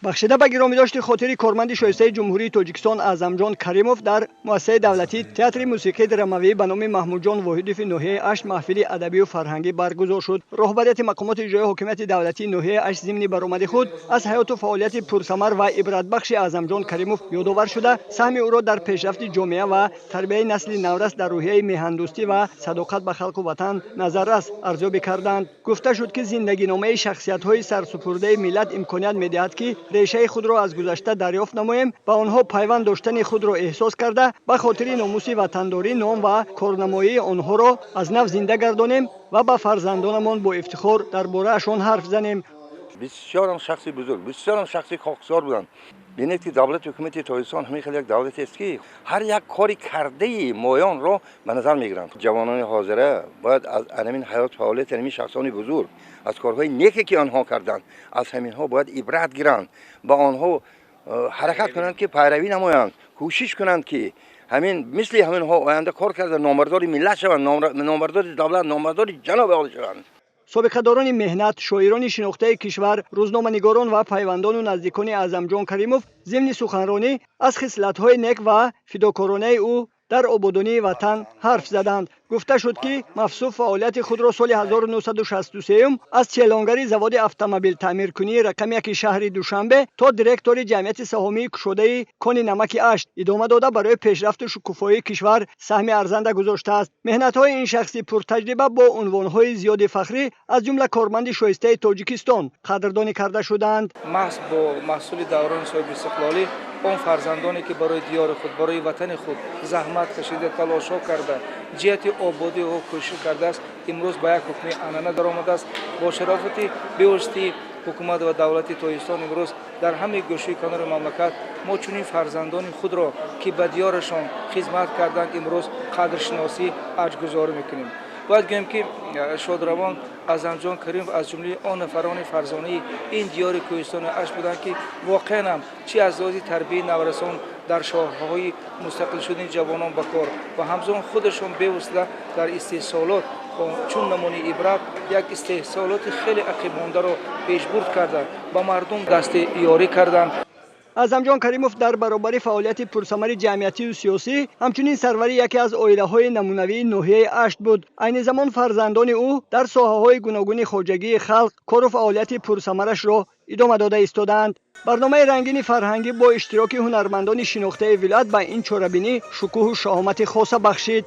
Бахшида ба гиромидошти хотири корманди шоистаи Ҷумҳурии Тоҷикистон Аъзамҷон Каримов дар муассисаи давлатии Театри мусиқии драмавӣ ба номи Маҳмудҷон Воҳидови ноҳияи Ашт маҳфили адабию фарҳангӣ баргузор шуд. Роҳбарияти мақомоти иҷроияи ҳокимияти давлатии ноҳияи Ашт зимни баромади худ аз ҳаёту фаъолияти пурсамар ва ибратбахши Аъзамҷон Каримов ёдовар шуда, саҳми ӯро дар пешрафти ҷомеа ва тарбияи насли наврас дар рӯҳияи меҳандӯстӣ ва садоқат ба халқу ватан назаррас арзёбӣ карданд. Гуфта шуд, ки зиндагиномаи шахсиятҳои сарсупурдаи миллат имконият медиҳад, ки решаи худро аз гузашта дарёфт намоем, ба онҳо пайванд доштани худро эҳсос карда, ба хотири номуси ватандорӣ ном ва корнамоии онҳоро аз нав зинда гардонем ва ба фарзандонамон бо ифтихор дар бораашон ҳарф занем. Бисёрам шахси бузург, бисёрам шахси хоксор буданд. Бинед, ки давлати ҳукумати Тоҷикистон ҳамин хел як давлатест, ки ҳар як кори кардаи моёнро ба назар мегиранд. Ҷавонони ҳозира бояд аз ҳамин ҳаёт, фаъолияти ҳамин шахсони бузург, аз корҳои неке, ки онҳо карданд, аз ҳаминҳо бояд ибрат гиранд, ба онҳо ҳаракат кунанд, ки пайравӣ намоянд, кӯшиш кунанд, ки ҳамин мисли ҳаминҳо оянда кор карда, номбардори миллат шаванд, номбардори давлат, номбардори ҷаноби олӣ шаванд. Собиқадорони меҳнат, шоирони шинохтаи кишвар, рӯзноманигорон ва пайвандону наздикони Аъзамҷон Каримов зимни суханронӣ аз хислатҳои нек ва фидокоронаи ӯ дар ободонии ватан ҳарф заданд. Гуфта шуд, ки мавсуф фаъолияти худро соли 1963 аз челонгари заводи автомобилтаъмиркунии рақами яки шаҳри Душанбе то директори ҷамъияти саҳомии кушодаи кони намаки Ашт идома дода, барои пешрафту шукуфоии кишвар саҳми арзанда гузоштааст. Меҳнатҳои ин шахси пуртаҷриба бо унвонҳои зиёди фахрӣ, аз ҷумла корманди шоистаи Тоҷикистон, қадрдонӣ карда шудаанд. Маҳз бо маҳсули даврони соҳибистиқлолӣ он фарзандоне, ки барои диёри худ, барои ватани худ заҳмат кашида, талошҳо карда, ҷиҳати ободии ӯ кӯшиш кардааст, имрӯз ба як ҳукми анъана даромадааст. Бо шарофати бевоситаи ҳукумат ва давлати Тоҷикистон имрӯз дар ҳамаи гӯшаи канори мамлакат мо чунин фарзандони худро, ки ба диёрашон хизмат карданд, имрӯз қадршиносӣ, арҷгузорӣ мекунем. Бояд гӯем, ки шодравон Аъзамҷон Каримов аз ҷумлаи он нафарони фарзонаи ин диёри кӯҳистони Ашт буданд, ки воқеан ҳам чи аз лиҳози тарбияи наврасон дар шоҳҳои мустақил шудани ҷавонон ба кор ва ҳамзамон худашон бевосита дар истеҳсолот чун намунаи ибрат як истеҳсолоти хеле ақибмондаро пешбурд карда, ба мардум дасти ёрӣ карданд. Аъзамҷон Каримов дар баробари фаъолияти пурсамари ҷамъиятию сиёсӣ ҳамчунин сарвари яке аз оилаҳои намунавии ноҳияи Ашт буд. Айни замон фарзандони ӯ дар соҳаҳои гуногуни хоҷагии халқ кору фаъолияти пурсамарашро идома дода истодаанд. Барномаи рангини фарҳангӣ бо иштироки ҳунармандони шинохтаи вилоят ба ин чорабинӣ шукӯҳу шаҳомати хоса бахшид.